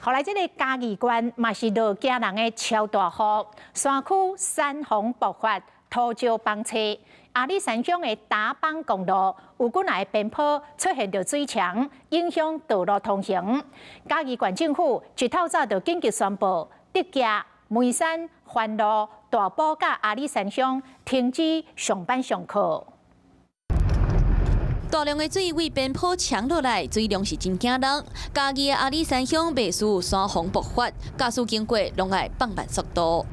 予來這个嘉義縣嘛是落驚人的超大雨，山區山洪爆發，土石崩硩。阿里山鄉的達邦公路有幾若个邊坡出現著水牆，影響道路通行。嘉義縣政府一透早就緊急宣布，竹崎、梅山、番路、大埔佮阿里山鄉停止上班上課。大量的水對邊坡沖落來，水量是真驚人。嘉義的阿里山鄉袂輸山洪爆發，駕駛經過攏愛放慢速度。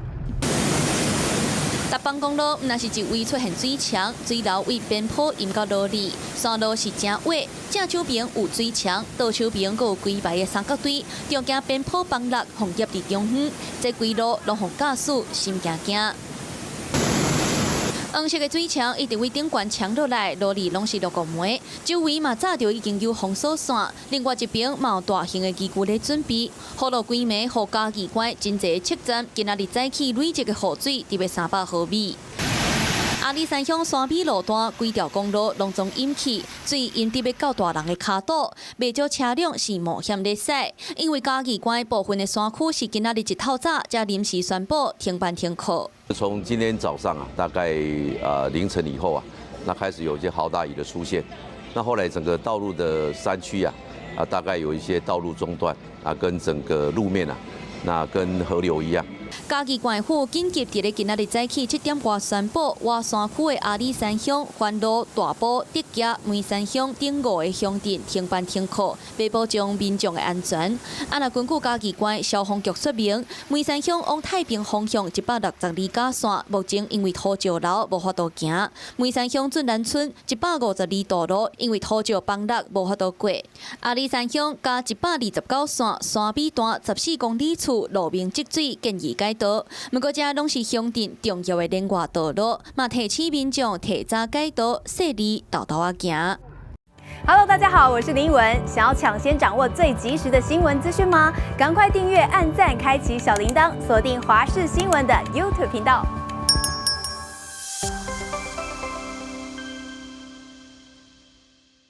達邦公路毋但是一位出現水牆，水流對邊坡淹到落裡，山路是誠滑，正手爿有水牆，倒手爿閣有規排的三角錐，著驚邊坡崩落，予夾佇中央，這規路攏予駕駛心驚驚。黃色的水牆一直對頂懸沖落來，路裡攏是落雨糜，周圍嘛早就已經有封鎖線。另外一邊嘛有大型的機具咧準備，雨落規暝，予嘉義縣真濟測站，今仔日早起累積的雨水得欲300毫米。阿里山鄉山尾路段規條公路攏總淹去，水淹得欲到大人的跤肚，袂少車輛是冒險咧駛。因為嘉義縣部分的山區是今仔日一透早才臨時宣布停班停課。從今天早上啊，大概凌晨以後啊，那開始有一些豪大雨的出現。那後來整個道路的山區啊，大概有一些道路中斷啊，跟整個路面啊，那跟河流一樣。嘉義縣府緊急佇咧今仔日早起7點外宣布，倚山區的阿里山鄉、番路、大埔、竹崎、梅山鄉等五个鄉鎮停班停課，欲保障民眾的安全。啊，若根據嘉義縣消防局說明，梅山鄉往太平方向162甲線，目前因為土石流無法度行；梅山鄉圳南村152道路因為土石崩落無法度過。阿里山鄉加129線山尾段14公里處路面積水，建議改道。毋過，這攏是鄉鎮重要的連外道路，嘛提醒民眾提早改道，細膩沓沓仔行。 Hello，大家好，我是林文。想要搶先掌握最及時的新聞資訊嗎？趕快訂閱、按讚、開啟小鈴鐺，鎖定華視新聞的 YouTube 頻道。